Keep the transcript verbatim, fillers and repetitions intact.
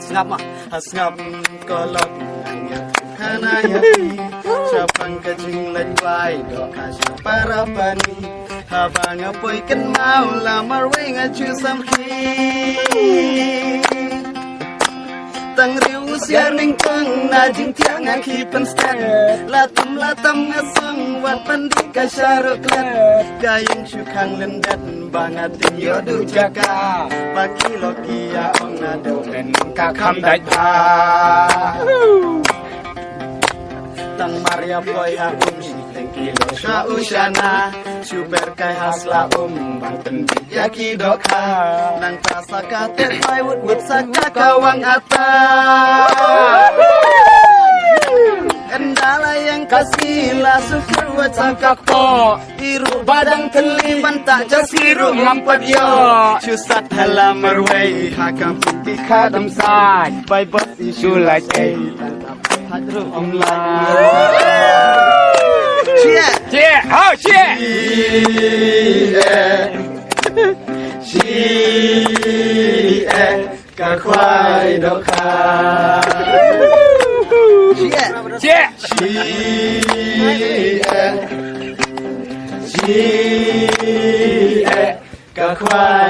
Sngap ma. Ha sngap ko lok nang ïa khana ïa phi. Shaphang ka jingleit bai dohkha sha para bani. Haba nga poi kynmaw la marwei nga ju samrkhie. Tang riew u siar nyngkong na jingthiah nga khie pynstet. La tam la tam nga song wat pyndih ka shahrukh klet. Ka ïing shu khang lyndet ba nga tim ïoh duh jaka. Ba ki lok ki ïa ong naduh mynnin ka kham dait bha. Tang mar ïa poi ha um shiteng ki lok sha u shana. Shu ber kai ha sla um ban pyndih ïa ki dohkha. Nangta sa ka ter plywood, wut sa ka kawang ata. Ynda la ïeng ka sngi la sukher wat sa ka kpoh. Ïa ruh ba dang thylli mynta ka sngi ruh ngam pat ïoh. Shu sat ha la marwei ha ka pynti khadam sait. Bai bos i shu lait ei. Hat ruh ym lait. Cheer. Cheer. Ho, cheer. Cheer. Cheer. Ka khwai dohkha. Cheer. Cheer. Cheer. Cheer. Ka khwai.